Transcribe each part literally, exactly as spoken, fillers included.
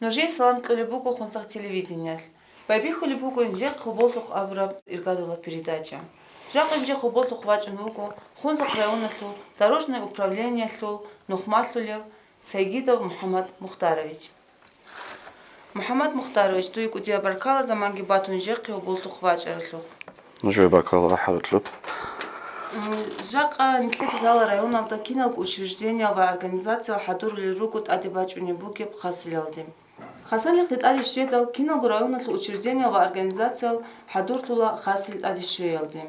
Нужее салам кьолеб буго Хунзахъ телевидениялъ. Байбихьулеб буго Инжехъ гьоболлъухъ абураб иргадула передача. Жакъа Инжехъ гьоболлъухъ вачӀун вуго Хунзахъ районалъул дорожное управлениялъул нухмалъулев Сайгидов МухӀаммад Мухтарович. МухӀаммад Мухтарович, дуе кӀудияб баркала заманги батун Инжехъе гьоболлъухъ вачӀаралъухъ. Нужее баркала ахӀаралъухъ. М, жакъа нилъеда лъала районалда киналго учреждениял ва организациял хӀадурулел руго тӀаде бачӀунеб бугеб хасилалде. Хасалихъе тӀаде щведал, киналго районалъул учреждениял ва организациял хӀадурлъула хасил тӀаде щвеялде.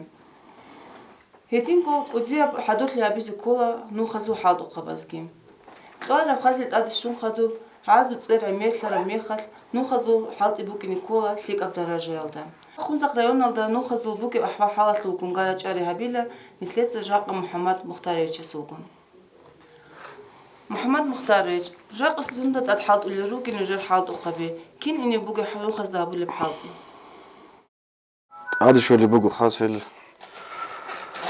Гьединго кӀудияб хӀадурлъи гьабизе ккола нухазул хӀалтӀухъабазги. Кьвараб хасил тӀаде щун хадуб, гӀазу цӀер гӀемерлъараб мехалъ, нухазул хӀалтӀи букӀине ккола лъикӀаб даражаялда. Хунзахъ районалда нухазул бугеб ахӀвал-хӀалалъулгун гара-чӀари гьабила нилъеца жакъа МухӀаммад Мухтаровичасулгун. МухӀаммад Мухтарович, жакъа сунда тӀад хӀалтӀулел ругел нужер хӀалтӀухъаби? Кин ине бугеб нухазда гьабулеб хӀалтӀи? ТӀаде щолеб буго хасил.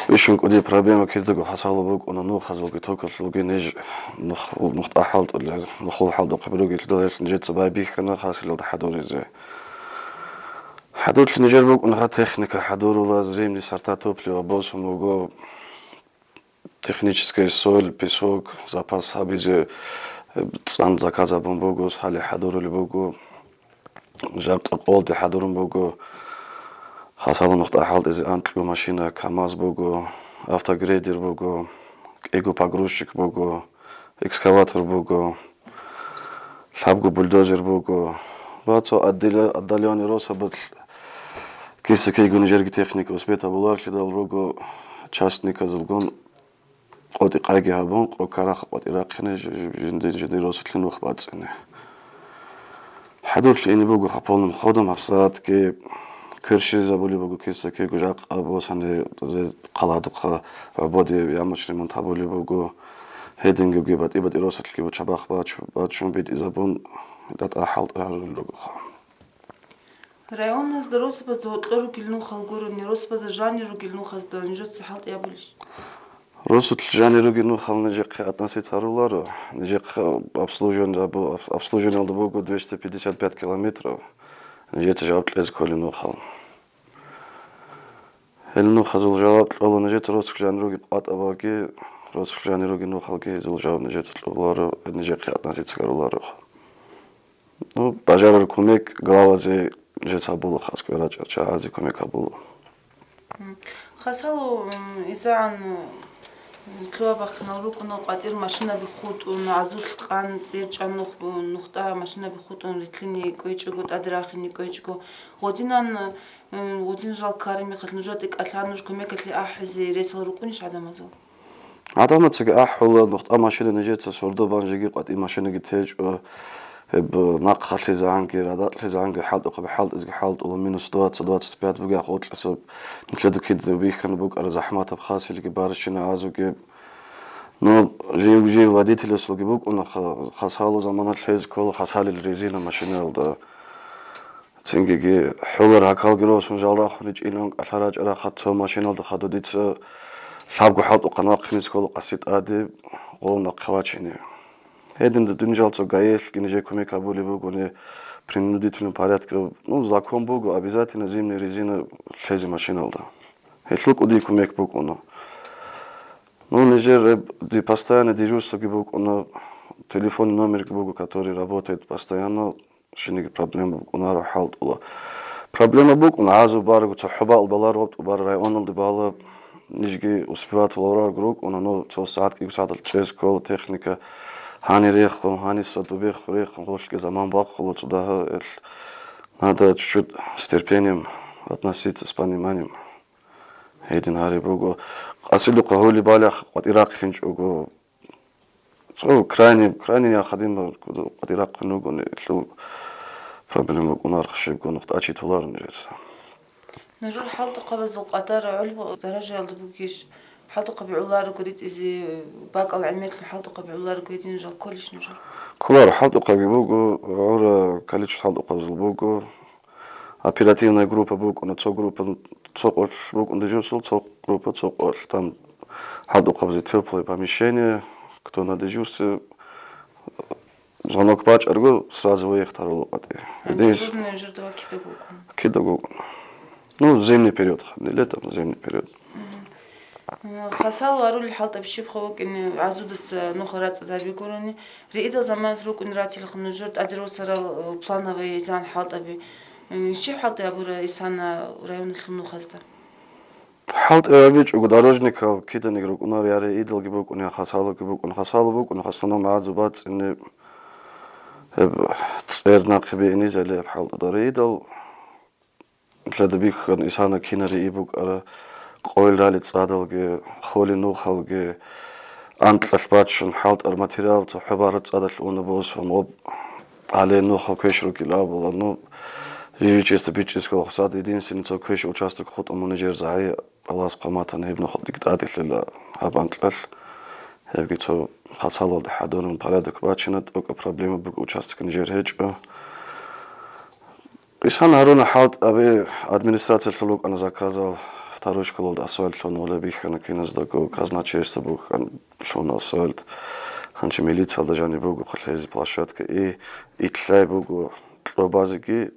Бищун кӀудияб проблема кидаго хасалу букӀуна, нухазулги токалъулги ниж нух-, нухда хӀалтӀулел, нухлул хӀалтӀухъаби ругелъидал гьелъ нижеца байбихьана хасилалда хӀадуризе. ХӀадурлъи нижер букӀунаха техника хӀадурула, зимни сорта топлива босун буго. Технический соль, песок запас гьабизе, э, цӀан заказ гьабун буго, сали хӀадурулеб буго, жакъа къолде хӀадурун буго, хасалун нухда хӀалтӀизе анкьго машина, КамАЗ буго, автогрейдер буго, кӀиго погрузчик буго, экскаватор буго. Лъабго бульдозер буго. Ва цо отделя-, отдалённый росабалъ киса-кигун жерги техника успет гьабуларелъидал руго частниказулгун къотӀи-къайги гьабун, къо-, караха къотӀи рахъине ж-, ж-, жинди-, жиндир росулъе нух бацӀцӀине. ХӀадурлъи ине буго ха полным ходом, гьабсагӀатги кверщизабулеб буго киса-кигу жакъа босани, зе-, хъаладухъа гӀободе ямочный ремонт гьабулеб буго. Гьедингоги батӀи-батӀи росулъги бучабахъ бач-, бачун битӀизабун, датӀа хӀалтӀи гьарулел ругоха. Районазда росабазда гьоркьор ругел нухал гурони, росабазда жанир ругел нухазда нужеца хӀалтӀи гьабулищ? Росулъ жанир ругел нухал нижехъе относиться гьаруларо, нижехъе обслуживание абу-, об-, обслуживаниялда буго двести пятьдесят пять километров, нижеца жаваб кьезе кколел нухал. Гьел нухазул жаваб кьола нижеца росулъ жанир ругел къватӀабаги, росулъ жанир ругел нухалги гьезул жаваб нижеца кьоларо, нижехъе относиться гьаруларо. Ну, бажарар кумек главазе жец гьабула, хас кверачӀа чагӀазе кумек гьабула. М. Хасало, м, изегӀан, м, лъугьа-бахъинал рукӀуна къватӀир машинаби хутӀун, гӀазулъ къан цӀер чӀан нух-, нухда машинаби хутӀун ритлъине кӀвечӀого, тӀаде рахине кӀвечӀого. Гъодинан, м, гъодин жал ккараб мехалъ нужеда кӀалъан нуж кумекалъе ахӀизе ресал рукӀунищ гӀадамазул? ГӀадамацаги ахӀула, нухда машина нижеца сордо бан жеги къватӀи машинаги течӀо, гьеб нахъа лъезегӀанги, радакь лъезегӀанги хӀалтӀухъаби хӀалтӀизги хӀалтӀула, минус двадцать, двадцать пять бугеб гьоркьосеб, нилъеда кидаго бихьана букӀара захӀматаб хасилги барщина гӀазуги. Ну, жив-жив водителасулги букӀуна, ха-, хасало замана лъезе ккола хасалил резина машинаялда. Цингиги хӀулар гьакалги росун жал рахун ричӀилан кӀалъа рачӀа рахъа цо машиналда хадур дица лъабго хӀалтӀухъан вахъинизе ккола къаси тӀаде гъов нахъе вачине. Гьедин дудин жал цо гаелъги нижер кумек гьабулеб бугони, принудительном порядке, ну, закон буго, обязательно зимняя резина лъезе машиналда. Гьелъул кӀудияб кумек букӀуна. Ну, нижер гьеб ди-, постоянный дежурствоги букӀуна, телефонный номерги буго, который работает постоянно. Шиниги проблема букӀунаро хӀалтӀула. Проблема букӀун, гӀазу барго, цохӀо бакӀал баларо, гьаб тӀубар районалде бала, нижги успевать валарго рукӀуна, ну, цо сагӀат кӀиго сагӀаталъ чӀезе ккола техника, гьанир рехун, гьаниса дубехун, рехун, гъолъги заман бахъула, цо дагьа эл. Надо чуть-чуть с терпением относиться, с пониманием. Гьедин гьари буго. Къасилухъа гьули балагь къватӀирахъинчӀого, цо крайне, крайне необходимо къватӀирахъин ругони, гьелъул проблема букӀунарха щибго нухтӀачи толарун жеца. Нужер хӀалтӀухъабазул къадар гӀолбу даражаялда бугищ? ХӀалтӀухъаби гӀоларого ритӀизе бакӀал гӀемерлъун, хӀалтӀухъаби гӀоларого гьедин жал кколищ нужер? Кколаро, хӀалтӀухъаби буго, гӀура количество хӀалтӀухъабазул буго. Оперативная группа букӀуна, цо группа, цо къолъ букӀун дежурствовал, цо группа, цо къолъ. Там хӀалтӀухъабазе тёплое помещение, кто на дежурстве, Звонок бачӀарго, сразу выехать гьарулел къватӀиве. Гьанже Гьединс- дурна журдава кидаго вукӀун? Кидаго вукӀун. Ну, зимний период, ха, не летом, зимний период. Мгм. Хасало гьарулел хӀалтӀаби щибха вукӀине, гӀазудаса нуха рацӀцӀад гьаби гурони, риидал заманалъ рукӀун ратилха нужер тӀаде росарал, э, плановый изан хӀалтӀаби. М, щиб хӀалтӀи гьабура Исана районалъул нухазда? ХӀалтӀи гьабичӀого дорожникал киданиги рукӀунар, я риидалги букӀун, я хасалоги букӀун. Хасало букӀун, в основном гӀазу бацӀцӀине, гьеб цӀер нахъе биъине гьале гьеб хӀалтӀуда. Риидал лъеда бихьана Исана кина риид букӀара, къойил рали цӀадалги, холи нухалги, анкьалъ бачун хӀалтӀар материал цохӀо бараб цӀадалъ уна босун, гъоб гьале нухал квеш рукӀин абула. Ну, жижичесда бичӀчӀизго хасад единственный цо квеш участок хутӀун мун нижер загьи, Аллагьас хъван батани гьеб нухал дигитӀадилъила гьаб анкьалъ. Гьебги цо хасалалда хӀадурун порядок бачина, тӀокӀаб проблема буго, участок нижер гьечӀо. Исана гьаруна хӀалтӀаби, администрациялъул рукӀана заказал, второй школалда асфальт лъун гьула бихьана киназдаго, казначейство бухьана лъун асфальт. Гьанчи милициялда жаниб буго хъулъезе площадка, и итлъай буго кьо базеги,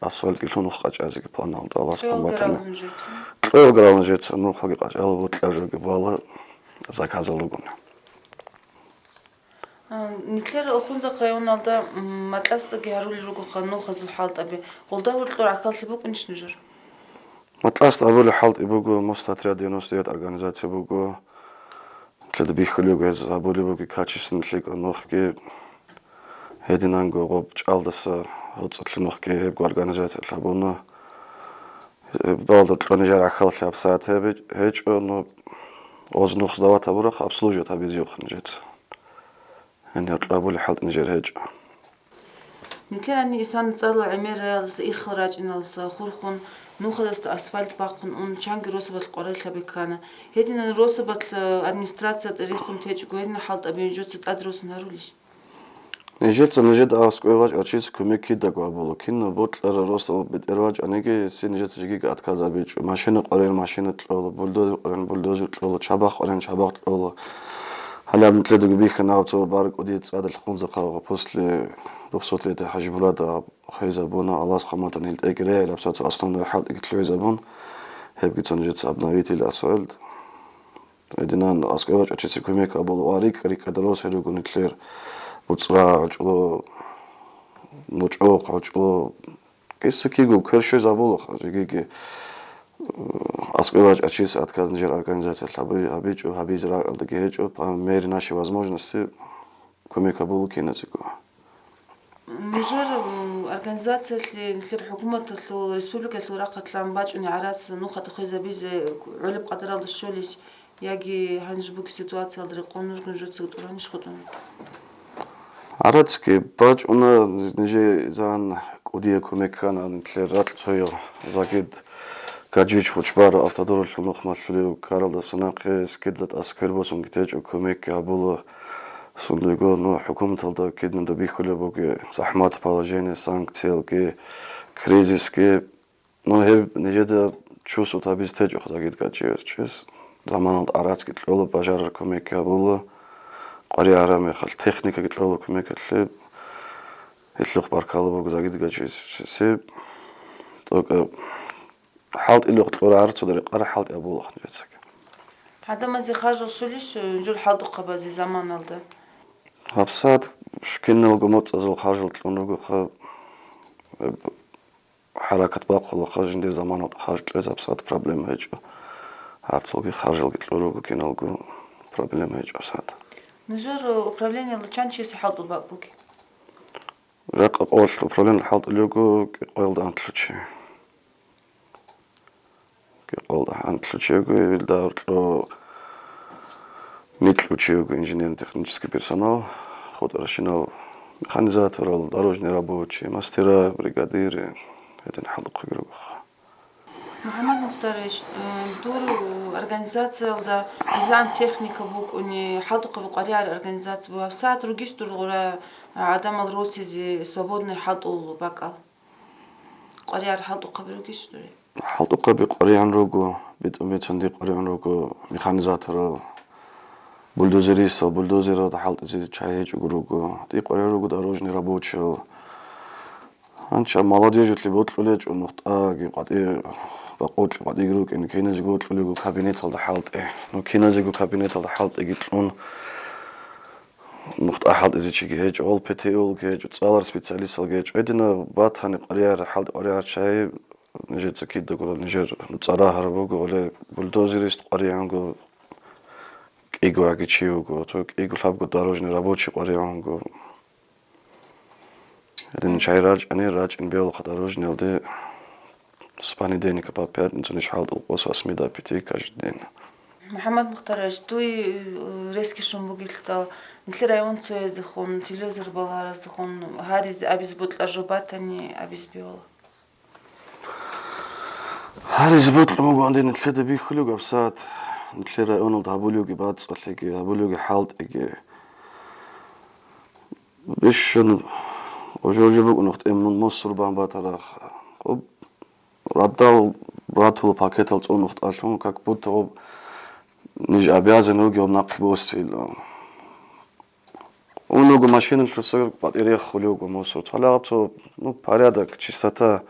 асфальтги лъун ухъ къачӀазеги планалда, Аллагьас хъван батани. Кьоялги ралун жеца, нухалги къачӀала, бокьаржаги бала, заказал ругони. А, нилъер Хунзахъ районалда, м, Матласдаги гьарулел ругоха нухазул хӀалтӀаби. Гъолда гьоркьор гӀахьаллъи букӀунищ нужер? Матласда гьабулеб хӀалтӀи буго, Мост отряд девяносто девять организация буго. Лъеда бихьулеб гьез гьабулеб буго качественный лъикӀаб нухги. Гьединанго гъоб чӀалдаса гьоцӀалъе нухги гьебго организациялъ гьабуна. Балда кьони жар гӀахьаллъи гьабсагӀат гьеб-, гьечӀо, ну, оз нух сдават гьабурахъ, обслуживать гьабизеюха нижеца. Гьанир кьабули хӀалтӀи нижер гьечӀо. Нилъер гьанир Исана цӀалула гӀемер раялдаса, иххал рачӀиналдаса хурхун, нухалдаса асфальт бахъун ун, чанги росабалъ къварилъаби ккана. Гьединан росабалъ, э, администрациялда рехун течӀого, гьединал хӀалтӀаби нужеца тӀаде росун гьарулищ? Нижеца нижеда аскӀове вачӀарав чиясе кумек кидаго гьабула. Кинаб бокьараб росдал бетӀер вачӀаниги, гьесие нижеца жеги отказ гьабичӀо. Машина къваригӀан машина кьола, бульдозер къваригӀан бульдозер кьола, чабахъ къваригӀан чабахъ кьола. Гьале гьаб нилъедаго бихьана гьаб цо баркӀуди цӀадалъ Хунзахъа после двухсотлетия ХӀажимурада хвезабуна, Аллагьас хъван батани гьел тӀеги регӀил гьабсагӀат цо основной хӀалтӀиги лъугӀизабун, гьебги цо нижеца обновитель асфальт. Гьединан аскӀове вачӀарав чиясе кумек гьабула ва рикӀкӀад-рикӀкӀад росел руго нилъер БуцӀра гьоркьо, МучӀохъ гьоркьо. Киса-киго квер щвезе гьабула, жеги-, жеги, э, аскӀове вачӀарав чиясе отказ нижер организациялъ гьаби-, гьабичӀо, гьабизе ракӀалдаги гьечӀо, по мере нашей возможности кумек гьабула киназего. Нужер, м, организациялъе, нилъер хӀукуматалъул, республикалъул рахъалъан бачӀунеб гӀарац нухалда хвезабизе гӀолеб къадаралда щолищ, яги гьанже бугеб ситуациялда рекъон нужго нужеца тӀуранищ хутӀун? ГӀарацги бачӀуна, нижее зан кӀудияб кумек ккана, нилъер ракь цояв Загид Гаджиевич Хучбаров, Автодоралъул нух малъулев, ккаралдаса нахъе скидла тӀаса квер босунги течӀо, кумекги гьабула. Сундего, ну, хӀукуматалда киднада бихьулеб буго захӀмат, положение, санкциялги, кризисги. Ну, гьеб нижеда чувствовать гьабизе течӀо Загид Гаджиевичас. Заманалда гӀарацги кьола, бажарар кумекги гьабула. КъваригӀараб мехалъ техникаги кьола кумекалъе. Гьелъухъ баркалла буго Загид Гаджиевичасе. ТӀокӀаб хӀалтӀилухъ кьурагӀар цо рекъараб хӀалтӀи гьабулаха нижецаги. ГӀадамазе харжал щолищ, э, жур хӀалтӀухъабазе заманалда? ГьабсагӀат киналго моцӀазул харжал кьун ругоха, э, хӀаракат бахъулаха, жиндир заманалда харж кьезе гьабсагӀат проблема гьечӀо. Гьарцулги харжалги кьун руго, киналго проблема гьечӀо гьабсагӀат. Нужер, э, управлениялда чан чиясе хӀалтӀул бакӀ бугеб? Жакъа къоялъ управлениялда хӀалтӀулев вуго кӀикъоялда анлъго чи. КӀикъоялда анлъго чи вуго, гьелда гьоркьоб микьго чи вуго инженерно-технический персонал, хутӀаращинал механизаторал, дорожный рабочий, мастера, бригадиры, гьедин хӀалтӀухъеги ругоха. МухӀаммад Мухтарович, э, дур организациялда изан техника букӀуни, хӀалтӀухъаби къваригӀараб организация буго. ГьабсагӀат ругищ дур гъура гӀадамал росизе свободный хӀалтӀул бакӀал? КъваригӀараб хӀалтӀухъаби ругищ дуре? ХӀалтӀухъаби къваригӀун руго, битӀун-бицунги къваригӀун руго, механизаторал, Бульдозеристал, бульдозералда хӀалтӀизе чагӀи гьечӀого руго. ГьатӀи къваригӀун руго дорожный рабочиял. Гьанча молодежалъе бокьулечӀо нухтӀаги къватӀи-, бакъулъи къватӀиги рукӀин, киназего бокьулего кабинеталда хӀалтӀи. Ну, киназего кабинеталда хӀалтӀиги кьун, нухтӀа хӀалтӀизе чиги гьечӀо, гъол ПТУ-лги гьечӀо, цӀалар специалисталги гьечӀо. Гьединаб батани къваригӀар, хӀалтӀи къваригӀар чагӀи, нижеца кидаго нижер нуцӀа рагьараб буго, гьале бульдозерист къваригӀунго, кӀиго яги чи вуго, то кӀиго лъабго дорожный рабочий къваригӀунго. Гьедин чагӀи рачӀани, рачӀин бегьулаха дорожныйалде с понедельника по пятницу ниж хӀалтӀулъ къос восьми до пяти каждый день. МухӀаммад Мухтарович, дуе, э, резги щун бугелъул, нилъер районцояздехун, телевизор балагьараздехун гьаризе абизе бокьараб жо батани абизе бегьула. Гьаризе бокьун буго, гьанде нилъеда бихьулеб гьабсагӀат, нилъер районалда гьабулевги бацӀцӀалъиги, гьабулевги хӀалтӀиги. Бищун гъожолжи букӀун нухтӀе мун мусор бан батарах. Хъуб, радал ратула пакетал цӀун нухтӀалъун, как будто гъоб ниж обязан вугев нахъе босейилан. Унего машиналъуса къватӀире хулевго мусор. Цо гьале гьаб цо, ну, порядок, чистота.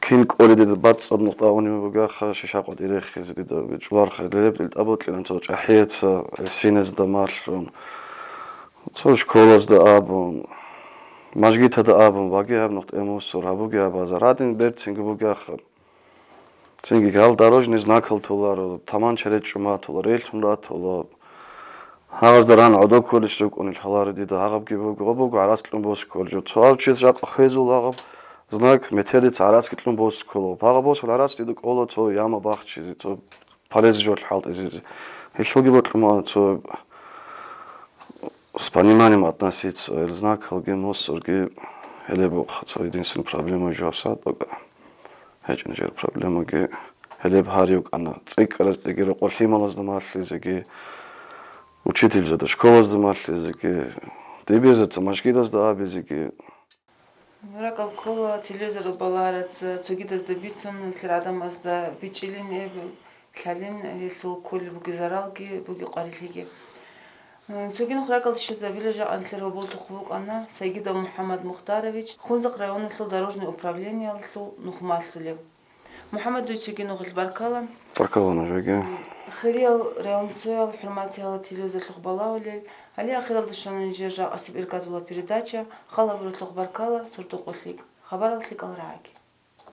Кин кӀолеб дида бацӀцӀад нухтӀа унев бугеха, шиша къватӀире хизе дида чӀвархъ гьелеб, ил тӀабокьилан цо чӀахӀица, гӀисиназда малъун, цо школазда абун, мажгитада абун, ваги гьаб нухтӀе мусор, гьабуги гьаб базар. Гьадин берцинги бугеха. Цинги гьал дорожный знакал толаро, таман черед чӀуматула, релълъун ратула. Гьагъазда ран гӀодо кколищ рукӀунел гьаларо дида, гьагъабги буго, гъо буго гӀарац кьун босуккол жо. Цо гьав чияс жакъа хвезул гьагъаб знак метердица гӀарацги кьун босуккола. Гьагъаб босул гӀарац дида кӀола цо яма бахчизе, цо полез жолъ хӀалтӀизезе. Гьелъулги бокьун буго цо с пониманием относиться, ил знакалги, мусорги гьелебухъ, цо единственная проблема жо сад бакӀа. ГьечӀин жер проблемаги гьелеб гьарив кӀана. ЦӀикӀкӀараз тӀеги рокъо лъималазда малъизеги, учительзада школазда малъизеги, дибирзаца машгидазда абизеги. РакӀал ккола телевизор балагьараца цогидазда бицун, нилъер гӀадамазда бичӀчӀилин, гьеб лъалин, гьелъул кколеб бугеб заралги, бугеб къварилъиги. Цоги нух ракӀалде щвезабила, жакъа нилъер гьоболлъухъ вукӀана Сагидов МухӀаммад Мухтарович, Хунзахъ районалъул дорожный управлениялъул нух малъулев. МухӀаммад, дуе цоги нугъил баркала. Баркала нужеги. Хириял районцоял, хӀурматиял телевизорлъухъ балагьулел, гьале ахиралда щвана нижер жакъасеб иргадула передача, халабуралъухъ баркала, сордо-къо лъикӀ. Хабарал лъикӀал рагӀаги.